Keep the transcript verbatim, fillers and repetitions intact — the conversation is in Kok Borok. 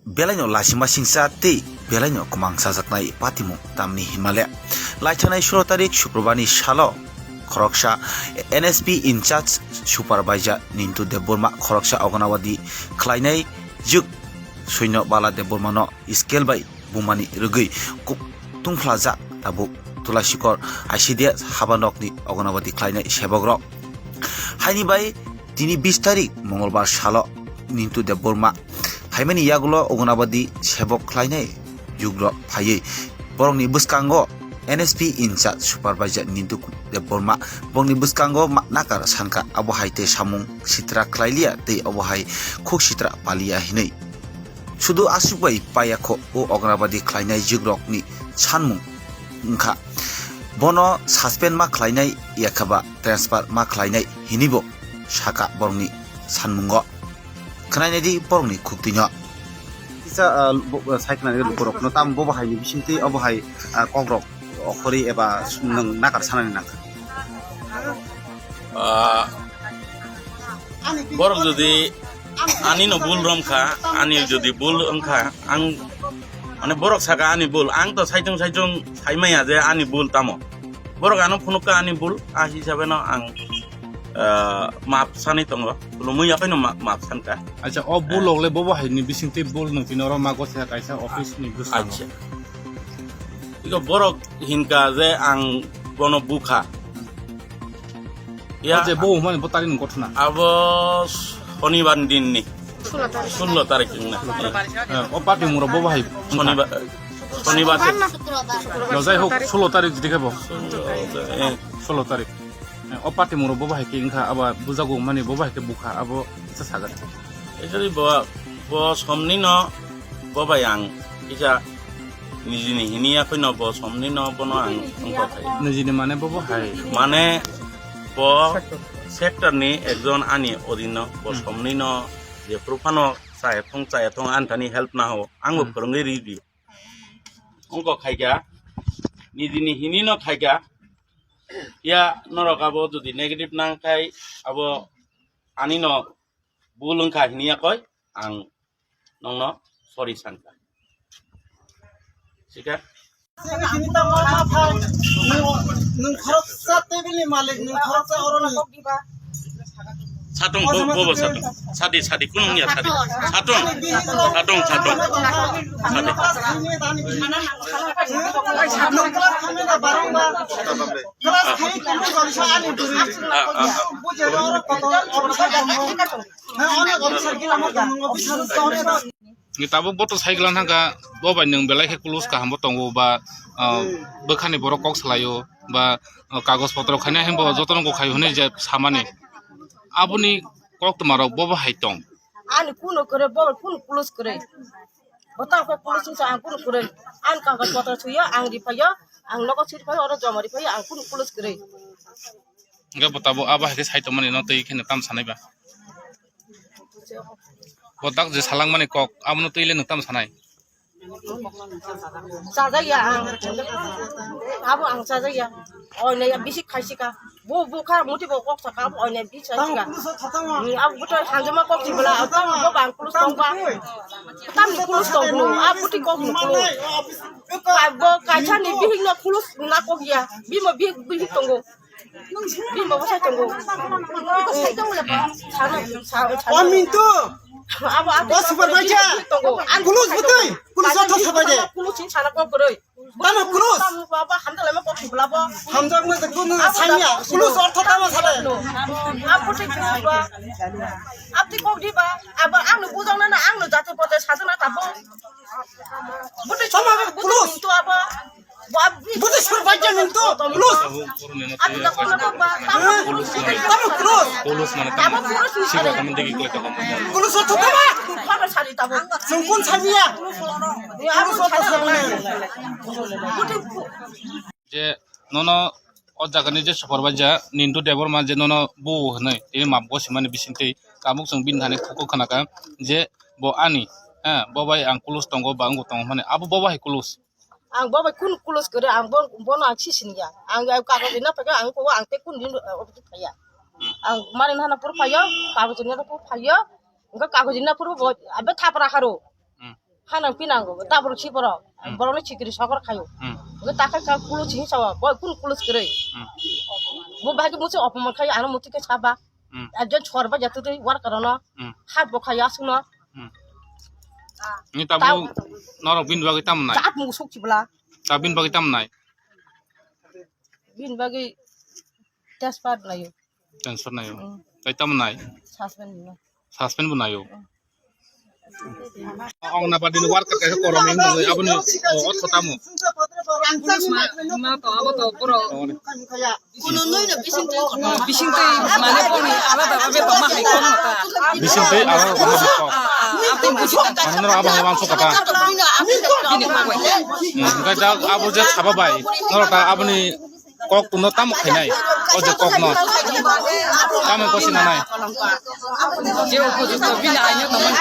Belaino lasima singsa tei belaino kwmang chajaknai patimung tamni hinmale. Laithanai sulo tarik Sukrobani salo khoroksa N S P in charge supervisor Nintu Debbarma khoroksa Anganwadi khlainai jwk Suino Bala Debbarmano scale bai bumani rwgwi ku-, tungphlajak tabuk Tulasikor I C D S habanokni Anganwadi khlainai sebokrok. Haini bai tini bis tarik Mongolbar salo Nintu Debbarma phaimani yagulo Anganwadi sebok khlainai jugrok phaiwi borokni bwskango N S P in charge supervisor Nintu Debbarma borokni bwskango ma-, nakar sankha, abo hai tei samung sitra khlailiya tei obo hai khuk sitra paliya hinwi. Sudu aswk bai paiya kho o Anganwadi khlainai jugrokni sanmung wngkha. Bono suspend ma khlainai yakhaba transfer ma khlainai hinibo saka borokni sanmungo. Khwnainai di borokni khuktwino. Kisa, ah, bo-, ah, sai khwnani lukurokno tamo bobo haini bisingtwi obo hai, ah, kokrok okhori eba nwng nakar sanani nangkha. Ah, borok jodi ani no bul romkha, ani jodi bul wngkha, ang mane borok saka ani bul, ang to saichung saichung saimaya je ani bul tamo. Borok ano phunukha ani bul, a hisabe no ang, ah, map sanwi tongo, khulumwi yakhai no ma-, map sankha. Acha, o bul rok le bobo haini bisingtwi bul nwng tini oro mago se kaisa office ni bwskango. Acha. Iko borok hinka je ang bono bukha. Ya. O je bo hwnmani bo tarik ni ghotona. Abo Shonibar din ni. Sullo tarik. Sullo tarik ni. Eh, o party muro bo bahai. Shonibar, Shonibar. No, jai hok, sullo tarik jodi khe bo. Sullo, eh. Sullo tarik. Eh, o party muro bo bahai khe wngkha, abo bujago hwnmani bo bahai khe bukha, abo kisa sagan. Actually, bo, bo somni no, bo bai ang kisa nijini hini yakhoi no bo somni no bono ang wngkha khai. Nijini mane bo bo hai. Mane bo sector ni ekjon ani odino bo Hmm. somni no je phuru phano chaya thung chaya thung ani thani help na ho. Ang bo Hmm. phwrwngwi ri di. Wngkha khaikha, nijini hini no khaikha. Ya norok abo jodi negative nang khai abo ani no bul wngkha hini yakhoi ang nongno sorry sankha. Sikha? Nwng khoroksa table ni malik, nwng khoroksa oroni. Satung, bo, bo, bo, satung. Sadi, sadi, kunung ya, sadi. Satung, satung, satung. Sadi. Class three tongwi rw sa ani bwrwi. Ah, ah, ah. Bujero oro kotor officer tongo. He, onek officer gila mo tongo, officer tongo. Ngi tabuk bo to cycle thangkha, bo bai nwng belai khe kulus kaham bo tongo ba, ah, bwkhani borok kok salaio ba, ah, kagoj potro khaina himbo jotono kok khaio hinwi je samani. Aboni kok twma rok bo bo hai tong. Ani kuno kwrwi, bo kuno kulus kwrwi. Bo tang khe police wngsa ang kunu kwrwi. Ang kagoj potro suyo, ang ripayo, ang nogo siripayo, oro joma ripayo, ang kunu police kwrwi. Hingke bo tabuk abo hai khe sai tongmani no twi kheno tam sanai ba. Bo tak je salangmani kok, abono twi le nwng tam sanai? Chajakya ang. Abo ang chajakya. Oinai ya bisi khaisika. Bo bukha muti bo kok saka abo oinai bisi khaisika. Abo buto hanjama kok sibla abo bo bang kulus tongba. Tamni kulus tong bo. Abo buti kok ni kulus. Bo kaisa ni bihik no kulus na kok ya. Bimo bihik bihik tongo. Bimo bo sai tongo. Sano, sano, sano. O Mintu. Abo, abo, o supervisor. Tongo. Kulus butui. Kulus otho sabai de. Kulus sing sana kok boroi. Tamo kulus. Tamo baba hamdalai ma kok sibla bo. Hamjak ma kunu sanya. Kulus ortho tamo sabe. Abo te kulus ba. Abti kok di ba. Abo ang no bujang na na ang no jati pote sajana tabo. Butui sama kulus. Butui tu abo. Butui sur bajja nung tu. Kulus. Tamo kulus. Kulus mane tamo. Sibo tamo degi kle tamo. Kulus tu tamo. Sungkun samia. Kulus tu samia. Je nono o jagani je supervisor Nintu Debbarma je nono bu hwnwi tini map gosimani bisingtwi tabuk chwng bini thani khuko khwnaka je bo ani, ha, bo bai ang kulus tongo ba wngbo tongo hwnmani abo bo bai kulus. Ang bo bai kunu kulus kwrwi, ang bo, bono ang sisini ya. Ang, ang kagoj rina phaiya, ang ko ang te kunu din, uh, office phaiya. Ang mari nana pur phaiyo, kagoj rina pur phaiyo, engka kagoj rina pur bo abe thapra haro. Hmm. Hanang pinango, ta borok si borok. Hmm. Borokni sikiri sokor khayo. Hmm. Bo ta kha kha kulo si sawa, bo kun kulo sikiri. Hmm. Bo bahai musi opomon khayo, ano muti ke saba. Hmm. Ekjon chor ba jatwi twi worker no. Hmm. Hat bo khayo aswk no. Hmm. Ni ta ta bo norok bini bagwi tam nai. Chat mu suk chibla. Ta bini bagwi tam nai. Bini bagwi test pad nayo. Transfer nayo. Mm. Tai tamo nai? Suspend no. Suspend bo nayo. Mm. Ong na padi ni worker kaisa korom ni nungwi aboni, o, ot kotamo. Police ma, ma to abo to boro. Kono noi no bising twi kono. Bising twi mane boni alada babe to ma hai kono ta. Bising twi alada babe to. Ah, ah, abo bising twi. Mane no abo hai bang so kata. Bini ko bai. Hmm, hingke da abo je saba bai. Norok ta aboni kok tungno tamo khainai, o je kokno tamo kosi nanai. Je upojukto bini aino tongmani.